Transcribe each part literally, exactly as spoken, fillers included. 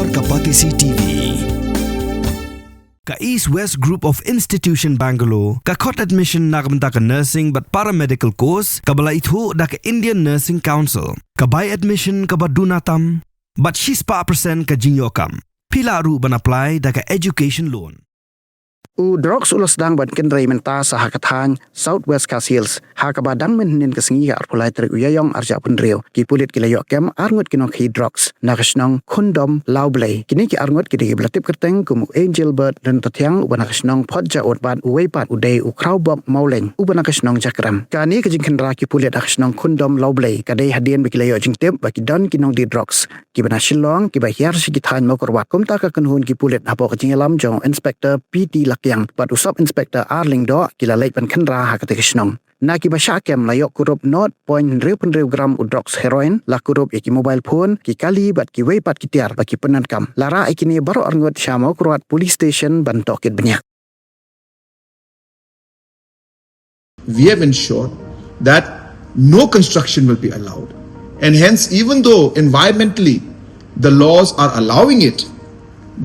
Ka Batesi T V. Ka East West Group of Institution Bangalore ka khot admission na ka bynta ka nursing bad paramedical course kaba la ithuh da ka Indian Nursing Council. Ka bai admission kaba duna tam bad shispah percent ka jingïoh kam. Phi lah ruh ban apply da ka education loan. U drugs u la sdang ban kynrei mynta sa ha ka thaiñ South West Khasi Hills, ha kaba dang mynhynnin ka sngi ka arphew lai tarik u Ïaïong arhajar arphew hynriew, ki pulit ki la ïoh kem ar ngut ki nongkhaïi drugs na ka shnong Khundom Lawblei. Kine ki ar ngut ki dei kiba la tip kyrteng kum u Angel Bird Ryntathiang uba na ka shnong Photjaud bad uwei pat u dei u Khrawbok Mawleng uba na ka shnong Jakrem. Kane ka jingkhynra ki pulit ha ka shnong Khundom Lawblei ka dei hadien ba ki la ïoh jingtip ba ki don ki nongdie drugs kiba na Shillong kiba hiar sha ki thaiñ Mawkyrwat. Kumta ka kynhun ki pulit hapoh ka jingïalam jong u Inspector P T Lakiang bad u Sub Inspector R Lyngdoh ki la leit ban khynra ha katei ka shnong. Na kiba shah kem la ïoh kurup nought point hynriew hynriew gram u drugs heroin, la kurup ïa ki mobile phone, ki kali bad kiwei pat ki tiar ba ki pyndonkam. La rah ïa kine baroh arngut sha Mawkyrwat Police Station ban tohkit bniah. We have ensured that no construction will be allowed. And hence, even though environmentally the laws are allowing it,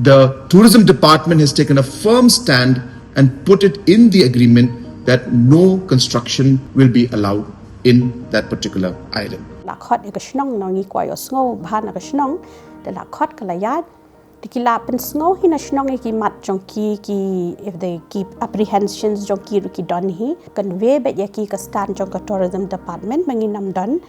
the tourism department has taken a firm stand and put it in the agreement that no construction will be allowed in that particular island. La khot ïa ka shnong, ngi kwah ïohsngew bha na ka shnong. Da la khot ka la ïaid. Te ki la pynsngew hi na shnong ïa ki mat jong ki, ki, if they keep apprehensions jong ki ruh ki don hi. Convey beit ïa ki ka stand jong ka tourism department ba ngin ym don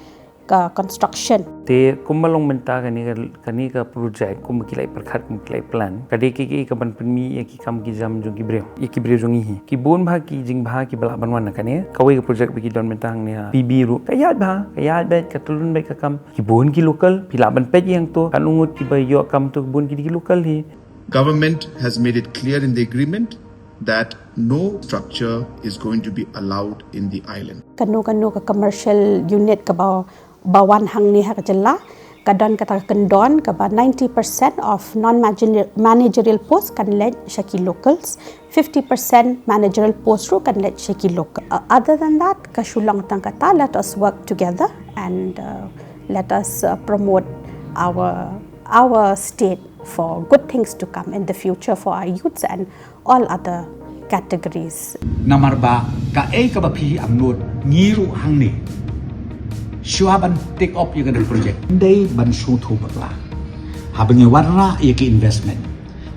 ka construction. Te kumba long mynta kane ka, kane ka project kumba ki la ïa pyrkhat, kumba ki la ïa plan, ka dei ka, ka, ka ban pynmih ïa ki kam ki jam jong ki briew, ïa ki briew jong ngi hi. Ki bun bha ki jingbha kiba lah ban wan na kane. Kawei ka project ba ki don mynta hangne ha P B ruh ka ïaid bha, ka ïaid beit, ka tyllun beit ka kam. Ki bun ki local, phi lah ban peit ïa hangto, katno ngut kiba ïoh kam, to ki bun ki dei ki local hi. Government has made it clear in the agreement that no structure is going to be allowed in the island. Kano kano ka commercial unit kaba, ba wan hangne ha ka jylla, ka don kata ka kyndon kaba ninety percent of non managerial post kan leit sha ki locals, fifty percent managerial post ruh kan leit sha ki local. Uh, other than that, ka shu long tang kata, let us work together and uh, let us uh, promote our our state for good things to come in the future for our youths and all other categories. Namar ba kaei kaba phi angnud ngi ruh hangne shuwa ban take up ïa ka project. Ndei ban shu thu bakla. Haba ngi wanrah ïa ki investment,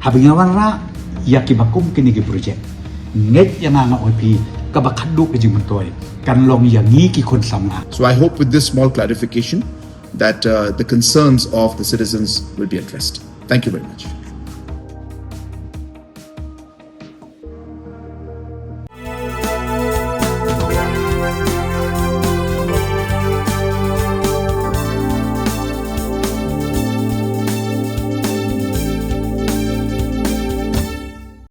haba ngi wanrah ïa kiba kum kine ki project, ngeit ïa nga, nga ong ïa phi, kaba khadduh ka jingmyntoi kan long ïa ngi ki khun samla. So I hope with this small clarification that uh, the concerns of the citizens will be addressed. Thank you very much.